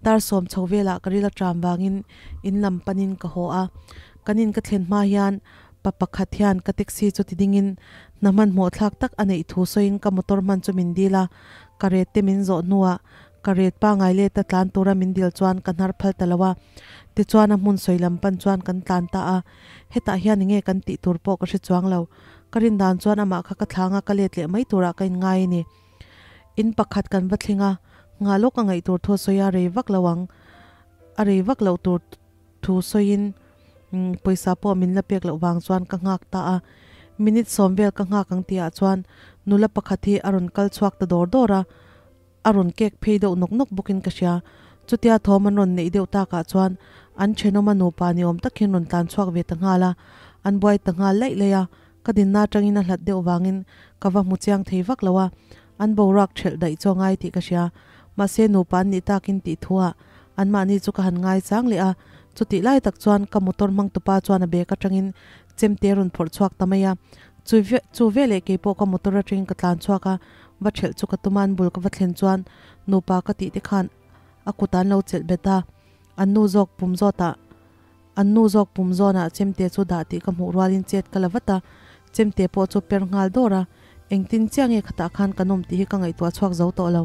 dar sawm chho velah ka ril atram vangin in lam panin ka haw a, kan in ka thlen hma hian pa pakhat hian ka taxi chu ti dingin hna hmanhmawh thlak tak a neih thu sawiin ka motor hman chu min dil a, ka ret te min zawh hnuah ka ret pangai leta tlan tura min dil chuan ka hnar phal ta lo a, tichuan a hmun sawi lam pan chuan kan tlan ta a, hetah hian enge kan tih tur pawh ka hre chuang lo, ka rin dan chuan amah kha ka thlang a ka let leh mai turah ka inngai a ni. In pakhat kan va thleng a, nghah lawk a ngaih tur thu a sawi a, rei vak lo ang, a rei vak loh tur thu sawiin pawisa pawh min la pek loh vang chuan ka nghak ta a. Minute sawm vel ka nghak ang tihah chuan nula pakhat hi a rawn kal chhuak ta dawr dawr a, a rawn kek phei deuh nawk nawk bawkin ka hria. Chutia thawm an rawn neih deuh takah chuan an thenawma nupa ni awm tak hian rawn tlan chhuak ve ta nghal a, an buai ta nghal laih laih a. Ka dinna atangin a hlat deuh vangin ka va hmu chiang thei vak lo a, an boruak thelh daih chu a ngai tih ka hria. Mahse nupa an nih takin tih thuah anmahni chu ka han ngai chang leh a, chutih lai tak chuan ka motor hmangtupa chuan a bag atangin chemte rawn phawrh chhuak ta mai a. Chu chu veleh keipawh ka motor atangin ka tlan chhuak a, va thelh chu ka tum a, an bul ka va thlen chuan nupa ka tih te khan a kut an lo chelh bet a, an nu zawk pum zawtah An nu zawk pum zawnah chemte chu dah tih ka hmuh rualin chet ka la vat a, chemte pawh chu per nghal dawr a, engtin chiah nge khatah khan kan awm tih hi ka ngaihtuah chhuak zo tawh lo.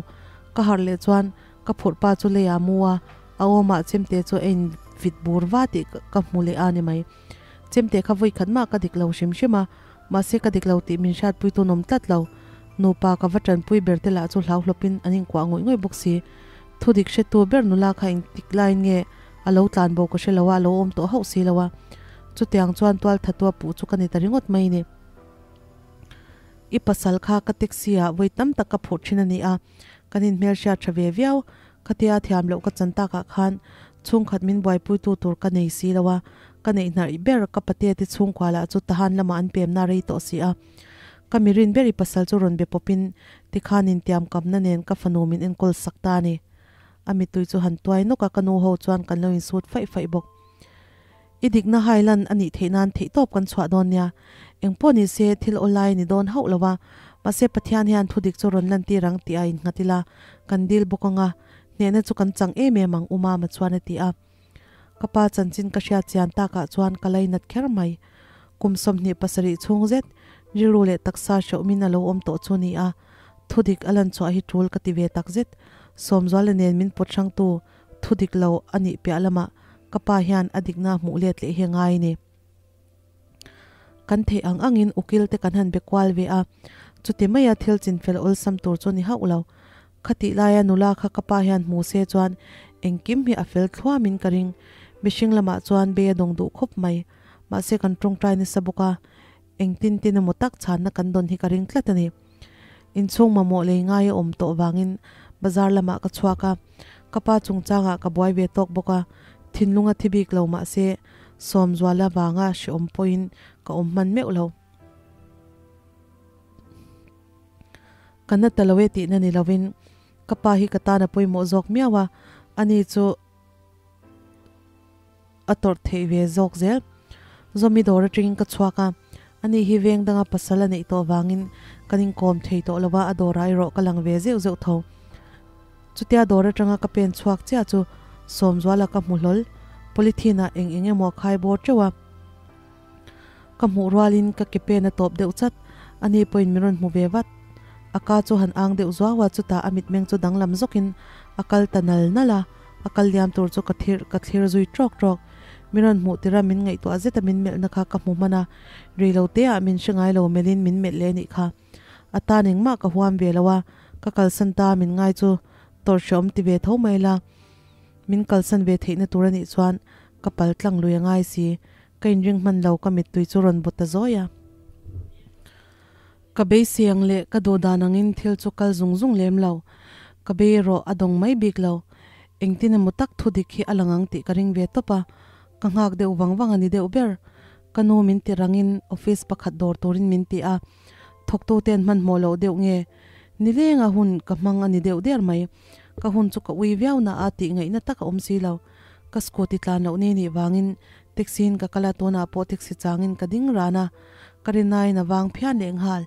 Ka harh leh chuan ka phurh pa chu leiah mu a, a awmah chemte chu a invit bur va tih ka hmu leh a ni mai. Chemte kha vawi khat mah ka dik lo hrim hrim a, mahse ka dik lo tih min hriatpui tun awm tlat lo. Nupa ka va tanpui ber te lah chu hlauhlawpin an inkuah ngawih ngawih bawk si. Thudik hretu ber nula kha engtik laiin nge A lo tlan bo ka hre lo a, a lo awm tawh hauh si lo a. Chutiang chuan tual thatua puh chu ka ni ta ringawt mai ni. I pasal kha ka taxi ah vawi tam tak ka phurh thin a ni a, kan inhmelhriat tha ve viau. Khatia thiam loh ka chan takah khan chhungkhat min buaipuitu tur ka nei si lo a, ka neih hnarh ber ka pate te chhungkua lah chu tahan lamah an pemna rei tawh si a. Ka mirin ber i pasal chu rawn be pawpin tikhan intiamkamna nen ka fanu min enkawl sak ta a ni. A mittui chu han tuai nawk a, ka nu ho chuan kan lo insut faih faih bawk. I dikna hailan a nih theih nan theihtawp kan chhuah dawn nia. Engpawh ni se thil awlai a ni dawn hauh lo a, mahse Pathian hian thudik chu rawn lantir ang tih a innghat ila, kan dil bawk ang a, hnehna chu kan chang em em ang U Mama chuan a ti a. Ka pa chanchin ka hriat chian takah chuan ka lainat kher mai. Kum 27 chhung zet rilru leh taksa hreuhmin a lo awm tawh chu ni a, thudik a lan chhuah hi tul ka ti ve tak zet. Sawmzuala nen min pawt hrangtu thudik lo a nih piah lamah ka pa hian a dikna hmuh let leh hi a ngai a ni. Kan theih ang angin ukil te kan han be kual ve a, chuti maia thil chinfel awlsam tur chu ni hauh lo. Khatih laia nula kha ka pa hian hmu se chuan engkim hi a fel thluamin ka ring. Mihring lamah chuan bei a dawng duh khawp mai. Mahse kan tawngtai nasa bawk a, engtin tin emaw tak chhanna kan dawn hi ka ring tlat a ni. Inchhung mamawh lei ngai a awm tawh vangin bazar lamah ka chhuak a, ka pa chungchangah ka buai ve tawk bawk a, thinlung a thi bik lo mahse Sawmzuala vanga hrehawm pawhin ka awm hman meuh lo. Ka na ta lo e tihna ni lovin ka pa hi ka tan a pawimawh zawk miau a, ani chu a tawrh theih ve zawk zel. Zawmi dawr atangin ka chhuak a, ani hi veng danga pasal a neih tawh vangin kan inkawm thei tawh lo a, a dawrah erawh ka lang ve zeuh zeuh tho. Chutia dawr atanga ka pen chhuak chiah chu Sawmzuala ka hmu hlawl, polythene ah eng eng emaw a khai bawr teuh a. Ka hmuh rualin ka ke pen a tawp deuh chat, ani pawhin min rawn hmu ve vat. A ka chu han ang deuh zuau a, chutah a mitmeng chu danglam zawkin a kal ta nal nal a, a kal liam tur chu ka thir ka thlir zui trawk trawk. Min rawn hmuh tirh a min ngaihtuah zeta min melhna kha ka hmu hman a, rei lo te ah min hre ngai lo melhin min melh leh anih kha. A tan engmah ka huam ve lo a, ka kalsan ta min ngai chu tawrh hreawm ti ve tho mai la. Min kalsan ve theihna tur anih chuan ka pal tlang lui a ngai si. Ka inring hman lo ka mittui chu rawn bawt ta zawi a. Ka beisei ang leh ka duh dan angin thil chu kal zung zung lem lo. Ka bei erawh a dawng mai bik lo. Engtin emaw tak thu dik hi a lang ang tih ka ring ve tawp a. Ka nghak deuh vang vang a ni deuh ber. Ka nu min ti rangin office pakhat dawr turin min ti a. Thawktu ten hmanhmawh loh deuh nge nilenga hun ka hmang a ni deuh der mai. Ka hun chu ka ui viau na a tih ngaihna tak a awm si lo. Ka scooty tlan loh ni nih vangin taxi in ka kal a, tunah pawh taxi changin ka ding ran a, ka rinaiin a vang phian leh nghal.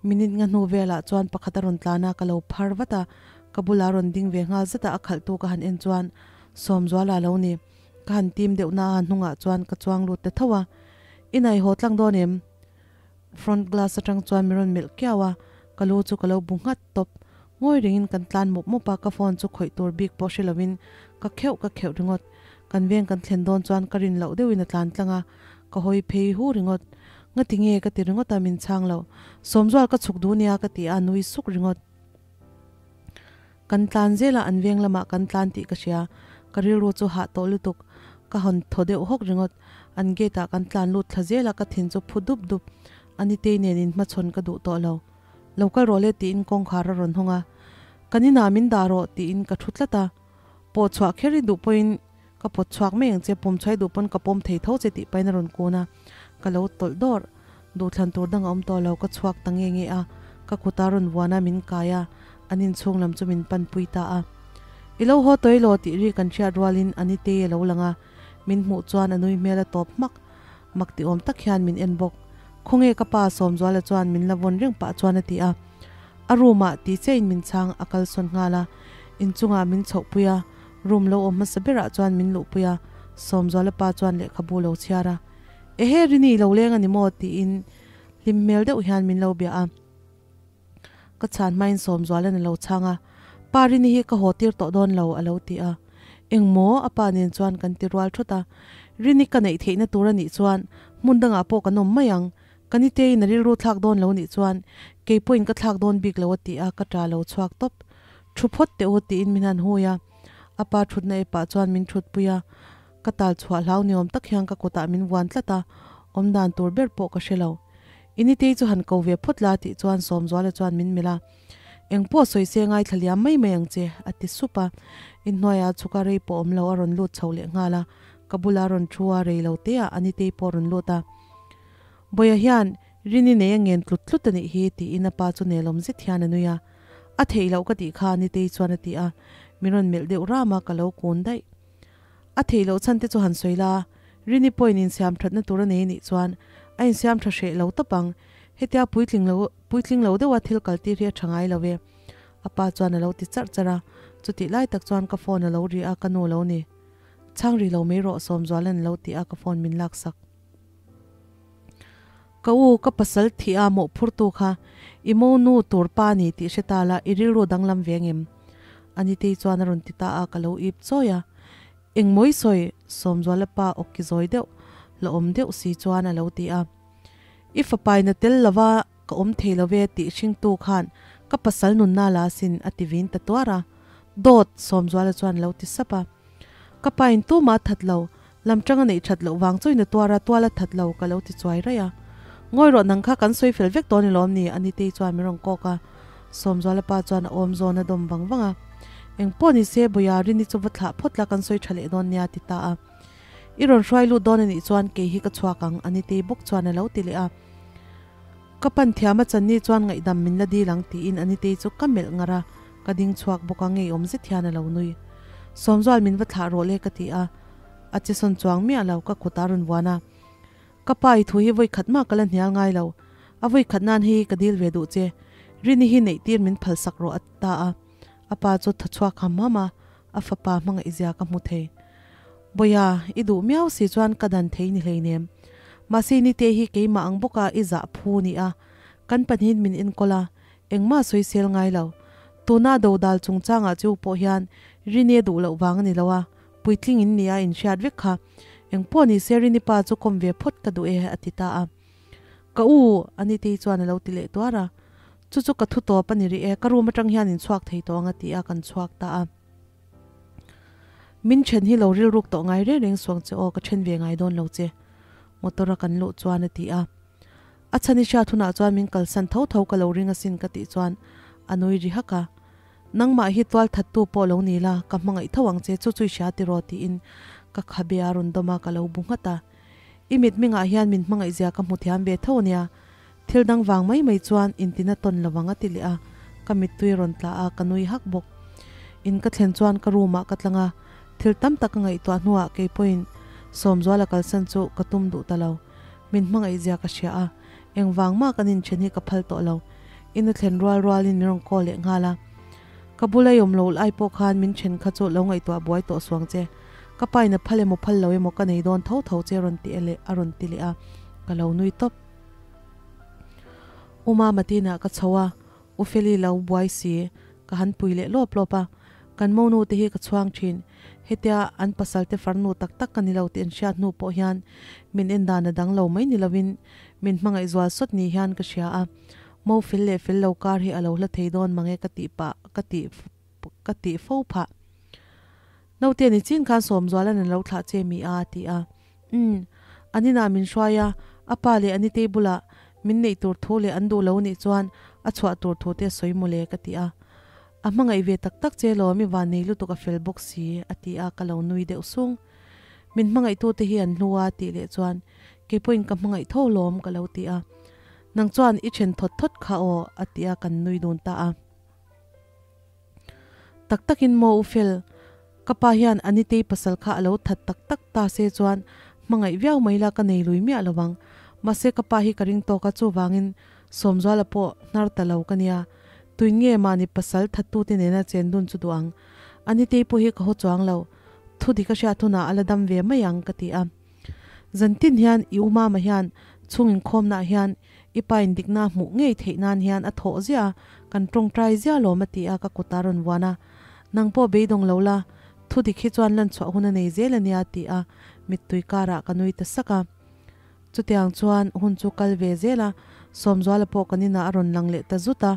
Minute nga hnu velah chuan pakhat a rawn tlan a, ka lo phar vat a, ka bulah a rawn ding ve nghal zet a, a khalhtu ka han en chuan Sawmzuala a lo ni. Ka han tim deuh na a, hnungah chuan ka chuang lut ta tho a. I naihaw tlang dawn em? Front glass atang chuan min rawn melh kiau a, ka lu chu ka lo bu nghat tawp. Ngawi rengin kan tlan mup mup a, ka phone chu khawih tur bik pawh hre lovin ka kheuh ka kheuh ringawt. Kan veng kan thlen dawn chuan ka rin loh deuhin a tlan tlang a, ka hawi phei hu ringawt. Ngati nge ka ti ringawt a, min chhang lo. Sawmzual ka chhuk duh nia ka ti a, nui suk ringawt. Kan tlan zel a, an veng lamah kan tlan tih ka hria. Ka rilru chu hah tawh lutuk. Ka hawn thaw deuh hawk ringawt. An gate ah kan tlan lut thla zel a, ka thin chu phu dup dup. Anitei nen in hmachhawn ka duh tawh lo. Lo kal rawh le tiin kawngkhar a rawn hawng a. Kan inah min dah rawh tiin ka thu tlat a. Pawh chhuah kher i duh pawhin ka pawt chhuak mai ang che, pawm chhuai duh pawn ka pawm thei tho che tih pahin a rawn kun a. Ka lo tawlh dawrh. Duhthlan tur dang a awm tawh lo, ka chhuak ta nge nge a, ka kut a rawn vuan a, min kai a, an inchhung lam chu min pan pui ta a. I lo haw tawi law tih ri kan hriat rualin Anitei a lo lang a, min hmuh chuan a nui hmel a tawp hmak. Mak ti awm tak hian min en bawk. Khawnge ka pa Sawmzuala chuan min la vawn reng pah chuan a ti a. A room ah ti chiahin min chhang a kalsawn nghal a, inchungah min chhoh pui a, room lo awm hmasa berah chuan min luh pui a, Sawmzuala pa chuan lehkhabu lo chhiar a. Ehe Rini lo leng a ni maw? tiin hlim hmel deuh hian min lo bia a. Ka chhan hmain Sawmzualan a lo chhang a, Pa Rini hi ka haw tir tawh dawn lo a lo ti a. Eng maw? A pa nen chuan kan ti rual thawt a. Rini ka neih theihna tur a nih chuan hmun dangah pawh kan awm mai ang. Ka niteiin a rilru thlak dawn lo nih chuan kei pawhin ka thlak dawn bik lo a ti a, ka ṭa lo chhuak tawp. Thu phawt teh u tiin min han hui a. A pa thutna epah chuan min thutpui a. Ka tal chhuah hlau ni awm tak hian ka kutah min vuan tlat a, awm dan tur ber pawh ka hre lo. I nitei chu han ko ve phawt la tih chuan Sawmzuala chuan min melh a, Eng pawh sawi se ngaithla liam mai mai ang che, a ti sup a. Inhnuaiah chhuka rei pawh awm lo a rawn lut chho leh nghal a, ka bula rawn thu a rei lo te ah a nitei pawh a rawn lut a. Bawia hian Rini nei a ngen tlut tlut a nih hi tiin a pa chu nelawm zet hian a nui a. A theih loh ka tih kha nitei chuan a ti a, min rawn melh deuh ram a, ka lo kun daih. A theih loh chhan te chu han sawi la, Rini pawhin insiam thatna tur a nei anih chuan a insiam tha hreh lo tawp ang. Hetia puitling lo puitling lo deuha thil kal tir hi a tha ngai lo e. A pa chuan a lo ti charh charh a, chutih lai tak chuan ka phone a lo ri a, ka nu lo ni. Chhang ri lo mai rawh Sawmzualan a lo ti a, ka phone min laksak. Ka u, ka pasal thih a mawhphurtu kha i mo nu tur pa ni tih hre ta la, i rilru danglam ve ngem? Anitei chuan a rawn ti ta a, ka lo ip chawi a. Engmawi sawi? Sawmzuala pa awki zawi deuh, la awm deuh si chuan a lo ti a. I fapaina tel lova ka awm thei lo ve tih hringtu khan ka pasal nunna la asin a ti vin ta tuar a. Dawt! Sawmzuala chuan a lo ti sap a. Ka pa in tumah a that lo, lam tang a neih that loh vang chuin a tuar a, tual a that lo ka lo ti chuai raih a. Ngawi rawh nang kha kan sawi fel vek dawn i lawm ni? Anitei chuan min rawn kawk a. Sawmzuala pa chuan a awm zawn a dawm vang vang a. Eng pawh ni se Bawia Rini chu va thlah phawt la kan sawi tha leh dawn nia a ti ta a. I rawn hruai lut dawn a nih chuan kei hi ka chhuak ang Anitei bawk chuan a lo ti leh a. Ka pan thiam a channi chuan ngaihdam min la dil ang tiin Anitei chu ka melh ngar a, ka ding chhuak bawk a ngeiawm zet hian a lo nui. Sawmzual min va thlah rawh le ka ti a, a che sawn chuang miah lo ka kut a rawn vuan a. Ka pa i thu hi vawi khat mah ka la hnial ngai lo, a vawi khat nan hei ka dil ve duh che, Rini hi neih tir min phal sak rawh a ti ta a. A pa chu thaw chhuak ham ham a, a fapa hmangaih zia ka hmu thei. Bawia, i duh miau si chuan ka dan thei ni hleinem. Mahse nite hi keimah ang bawka i zah phu ni a, kan pahnihin min enkawl a, engmah sawisel ngai lo. Tuna dodal chungchangah chu pawh hian Rini a duh loh vang a ni lo a, puitling in nia in hriat vek kha. Engpawh ni se Rini pa chu kawm ve phawt ka duh e a ti ta a. Ka u, Anitei chuan a lo ti leh tuar a. Chu chu ka thu tawp a ni rih e, ka room atang hian in chhuak thei tawh ang a ti a, kan chhuak ta a. Min then hi lo rilruk tawh ngai reng reng suang che aw, ka then ve ngai dawn lo che motor a kan luh chuan a ti a. A chhan i hriat hunah chuan min kalsan tho tho ka lo ring asin ka tih chuan a nui ri hak a. Nangmah hi tual thattu pawh lo ni la, ka hmangaih tho ang che, chu chu i hria tiraw tiin ka khabe a rawn dawm a, ka lo bu nghat a. I mitmingah hian min hmangaih zia ka hmu thiam ve tho ania, thil dang vang mai mai chuan intina tawn lo ang a ti leh a, ka mittui a rawn tla a, ka nui hak bawk. In ka thlen chuan ka room ah ka tlang a, thil tam tak ka ngaihtuah hnuah kei pawhin Sawmzuala kalsan chu ka tum duh ta lo. Min hmangaih zia ka hria a, engvang mah kan inthen hi ka phal tawh lo. In a thlen rual rualin min rawn call leh nghal a, ka bula i awm lo lai pawh khan min then kha chu lo ngaihtuah buai tawh suang che. Ka pa in a phal emaw phal lo emaw ka nei dawn tho tho che rawn ti leh a rawn ti leh a, ka lo nui tawp. U Mama tinah ka chho a, U Feli lo buai si, ka han pui leh lawp lawp a, kan monu te hi ka chhuang thin, hetia an pasal te farnu tak tak ka ni lo tih an hriat hnu pawh hian min en dan a dang lo mai ni lovin min hmangaih zual sawt ni hian ka hria a, mo fel leh fel lo kar hi a lo hla thei dawn mange ka tih pah ka tih ka tih fo phah. Naute ni chin khan Sawmzuala'n a lo thlah che mi a, a ti a. Umm, an inah min hruai a, a pa leh a nitei bulah min neih tur thu leh an duh lo nih chuan a chhuah tur thu te a sawi mawle ka ti a. A hmangaih ve tak tak che lawm i van nei lutuk a fel bawk si, a ti a, ka lo nui deuh sung. Min hmangaihtute hi an hlu a, tih leh chuan kei pawhin ka hmangaih tho lawm ka lo ti a. Nang chuan i then thawt thawt kha aw, a ti a, kan nui dun ta a. Tak takin maw U Fel, ka pa hian Anitei pasal kha a lo that tak tak ta se chuan hmangaih viau mai la ka nei lui miah lo ang. Mahse ka pa hi ka ring tawk a chuvangin Sawmzuala pawh hnar ta lo ka nia. Tuin nge mahni pasal thattute nena chen dun chu duh ang. Anitei pawh hi ka haw chuang lo. Thu dik a hriat hunah a la dam ve mai ang ka ti a. Zantin hian i u mama hian chhung inkhawmnaah hian I pa in dikna hmuh ngei theih nan hian a thawh ziah a, kan tawngtai ziah lawm a ti a, ka kut a rawn vuan a. Nang pawh beidawng lo la, thu dik hi chuan lan chhuah hun a nei zel a nia a ti a, mittui karah ka nui ta sak a. Chutiang chuan hun chu kal ve zel a, Sawmzuala pawh kan inah a rawn lang leh ta zut a,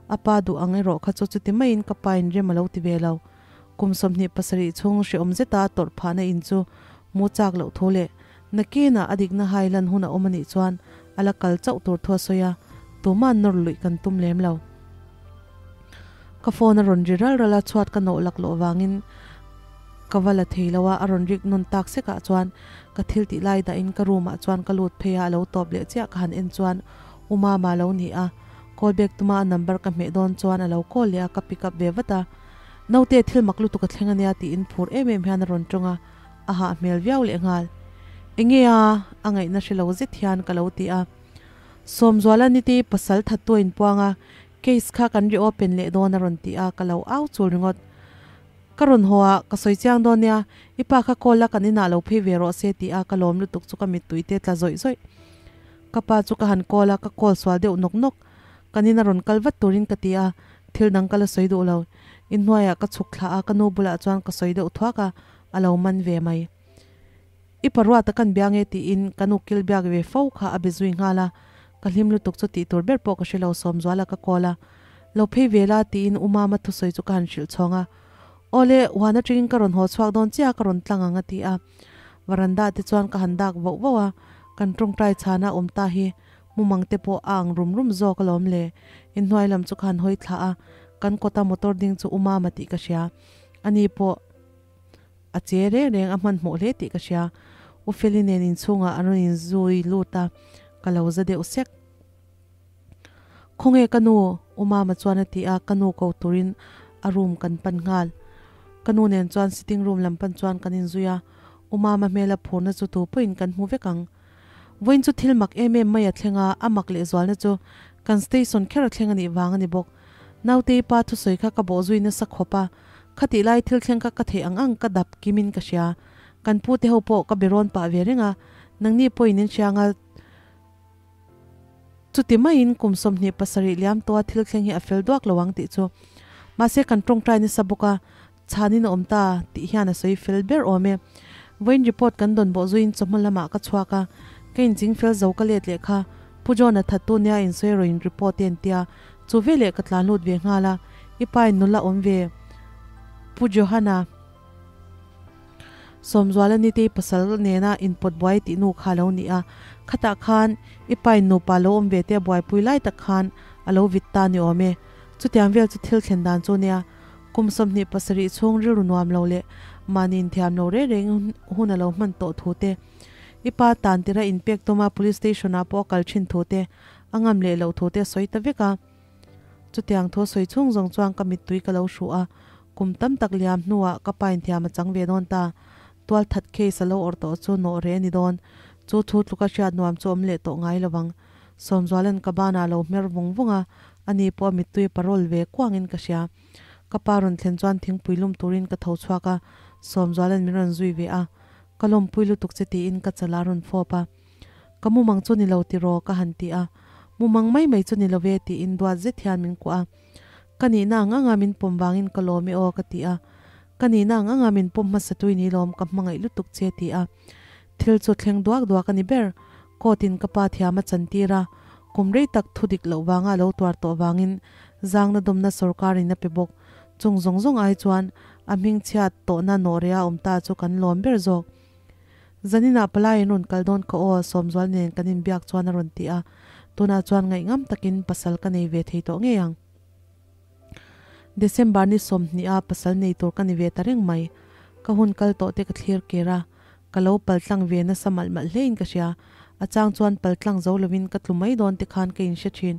a pa duh ang erawh kha chu chuti maiin ka pa in rem a lo ti ve lo. Kum 27 chhung hreawm zeta a tawrh phahna in chu mu chak loh thu leh Nakinah a dikna hai lan hun a awm a nih chuan a la kal chauh tur thu a sawi a, tuma'n nawr luih kan tum lem lo. Ka phone a rawn ri ral ral a, chhuat ka nawh lak loh vangin ka va la thei lo a, a rawn rik nawn tak sekah chuan ka thil tih lai dahin ka room ah chuan ka lut phei a, a lo tawp leh chiah ka han en chuan U Mama lo ni a, call back tuma a number ka hmeh dawn chuan a lo call leh a, ka pick up ve vat a, Naute thil mak lutuk a thleng ania tiin phur em em hian a rawn tawng a, a hah hmel viau leh nghal. Enge a? A ngaihna hre lo zet hian ka lo ti a. Sawmzuala nite pasal thattu a inpuang a, case kha kan reopen leh dawn a rawn ti a, ka lo au chul ringawt. Ka rawn haw a, ka sawi chiang dawn nia, i pa kha call la kan inah lo phei ve rawh se ti a ka lawm lutuk chu ka mittui te tla zawih zawih. Ka pa chu ka han call a, ka call sual deuh nawk nawk. Kan ina rawn kal vat turin ka ti a, thil dang ka la sawi duh lo. Inhnuaiah ka chhuk thla a, ka nu bulah chuan ka sawi deuh thuak a, a lo man ve mai. I paruata kan bia nge tiin ka nu kil biak ve fo kha a be zui nghal a, ka hlim lutuk chu tih tur ber pawh ka hre lo Sawmzuala ka call a, lo phei ve la tiin U Mama thusawi chu ka han hrilh chhawng a, Awle, huan atangin ka rawn haw chhuak dawn chiah ka rawn tlang ang a ti a, varanda te chuan ka han dak voh voh a, kan tawngtai chhana awm ta hi mumang te pawh a ang rum rum zawk alawm le, inhnuai lam chu ka han hawi thla a, kan kawta motor ding chu U Mama tih ka hria, ani pawh. A che reng reng a hmanhmawh hle tih ka hria. U Feli nen inchhungah an rawn inzui lut a, ka lo za deuh sek. Khawnge ka nu? U Mama chuan a ti a, ka nu ko turin a room kan pan nghal. Ka nu nen chuan sitting room lam pan chuan kan inzui a, U Mama hmela phurna chu tu pawhin kan hmu vek ang. Vawiin chu thil mak em em mai a thleng a, a mak lehzualna chu kan station kher a thleng a nih vang a ni bawk. Nautei pa thusawi kha ka bawhzui nasa khawp a, khatih lai thil thleng kha ka theih ang ang ka dap kimin ka hria. Kan pu te ho pawh ka be rawn pah ve reng a, nangni pawhin in hria anga. Chuti maiin kum 27 liam tawha thil thleng hi a fel duak lo ang tih chu. Mahse kan tawngtai nasa bawk a, chhanin a awm ta tih hian a sawi fel ber awm e. Vawiin report kan dawn bawh zuiin chawhma lamah ka chhuak a, ka inching fel zo ka let leh kha Pu John-a thattu nia insawi rawhin report te an tia, chu veleh ka tlan lut ve nghal a, i pa in nula awm ve Pu Johan-a. Sawmzuala Nitei pasal nena inpawt buai tih nu kha a lo ni a, khatah khan i pain nupa lo awm ve te a buaipui lai tak khan a lo vit ta ni awm e. Chutiang vel chu thil thlen dan chu nia, kum 27 chhung rilru nuam lo leh mahni inthiam lo reng reng hun a lo hman tawh thu te, i pa tan tira inpek tuma police station ah pawh a kal thin thu te, a ngam leh loh thu te a sawi ta vek a. Chutiang thu a sawi chhung zawng chuan ka mittui ka lo hruh a, kum tam tak liam hnuah ka pa inthiam a chang ve dawn ta. Tualthat case a lo awrh tawh chu nawh reh a ni dawn. Chu thu tluka hriat nuam chu awm leh tawh ngai lovang. Sawmzuala'n ka banah a lo hmer vung vung a, ani pawh a mittui parol ve kuangin ka hria. Ka pa rawn thlen chuan thingpui lum turin ka tho chhuak a, Sawmzuala'n min rawn zui ve a. Ka lawmpui lutuk che tiin ka chala rawn fawp a. Ka mumang chu ni lo tiraw ka han ti a, mumang mai mai chu ni lo ve tiin duat zet hian min kuah a. Ka nihna ang anga min pawm vangin ka lawm e aw ka ti a. Ka nihna ang anga min pawm hmasa tui ni lawm ka hmangaih lutuk che ti a. Thil chu thleng duak duak a ni ber. Court in ka pa thiam a chantir a, kum rei tak thu dik loh vanga a lo tuar tawh vangin zangna dawmna sorkar in a pe bawk. Chung zawng zawng ai chuan a hmingchhiat tawhna nawhreha awm ta chu kan lawm ber zawk. Zaninah palai an rawn kal dawn ka aw, Sawmzual nen kan inbiak chuan a rawn ti a, tunah chuan ngaihngam takin pasal ka nei ve thei tawh ngei ang. December ni 20 a pasal nei tur ka ni ve ta reng mai. Ka hun kal tawh te ka thlir ker a, ka lo paltlang ve nasa malh malh hlein ka hria. A chang chuan paltlang zo lovin ka tlu mai dawn te khan ka inhre thin.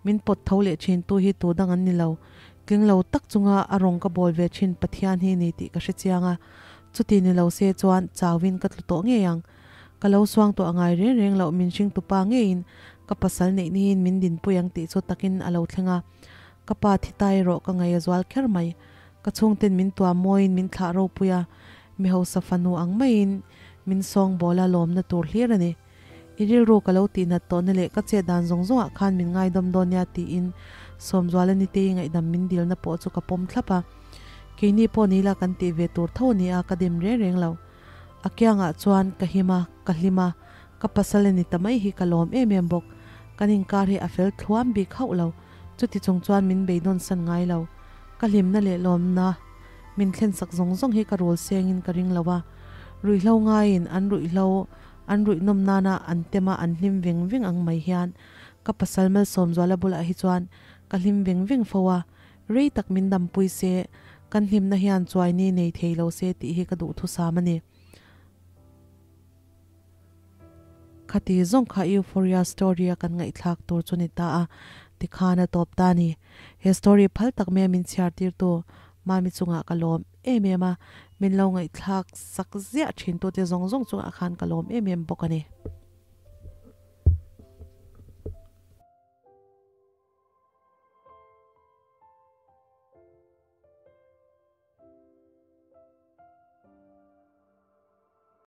Min pawt tho leh thin tu hi tu dang an ni lo. Tling lo tak chunga a rawng ka bawl ve thin Pathian hi ni tih ka hre chiang a. Chuti ni lo se chuan chauin ka tlu tawh ngei ang. Ka lo suang tawh a ngai reng reng loh min hring tupa ngeiin ka pasal neih nihin min dinpui ang tih chu takin a lo thleng a. Ka pa thi ta erawh ka ngaih a zual kher mai. Ka chhungten min tuam mawiin min thlah ropui a, mi hausa fanu ang maiin min sawngbawl a lawmna tur hlir a ni. I rilru ka lo tihnat tawhna leh ka chet dan zawng zawngah khan min ngaidawm dawn nia tiin Sawmzuala Nitei ngaihdam min dilna pawh chu ka pawm thlap a. Keini pawh ni ila kan tih ve tur tho a ni a, ka dem reng reng lo. A kiangah chuan ka him a, ka hlim a, ka pasal a ni ta mai hi ka lawm em em bawk. Kan inkar hi a fel thluam bik hauh lo, chuti chung chuan min beidawn san ngai lo. Ka hlimna leh lawmna min thlensak zawng zawng hi ka rul sengin ka ring lo a, ruihhlo ngaiin an ruihhlo An ruih nawm nana an tema an hlim veng veng ang mai hian ka pasal Malsawmzuala bulah hi chuan ka hlim veng veng fo a, rei tak min dampui se, kan hlimna hian chuaini nei thei lo se tih hi ka duhthusam a ni. Khati zawng kha Euphoria story a kan ngaihthlak tur chu ni ta a, tikhan a tawp ta a ni. He story phal tak mai a min chhiar tirtu Mami chungah ka lawm em em a, min lo ngaihthlak sak ziah thin tute zawng zawng chungah khan ka lawm em em bawk a ni.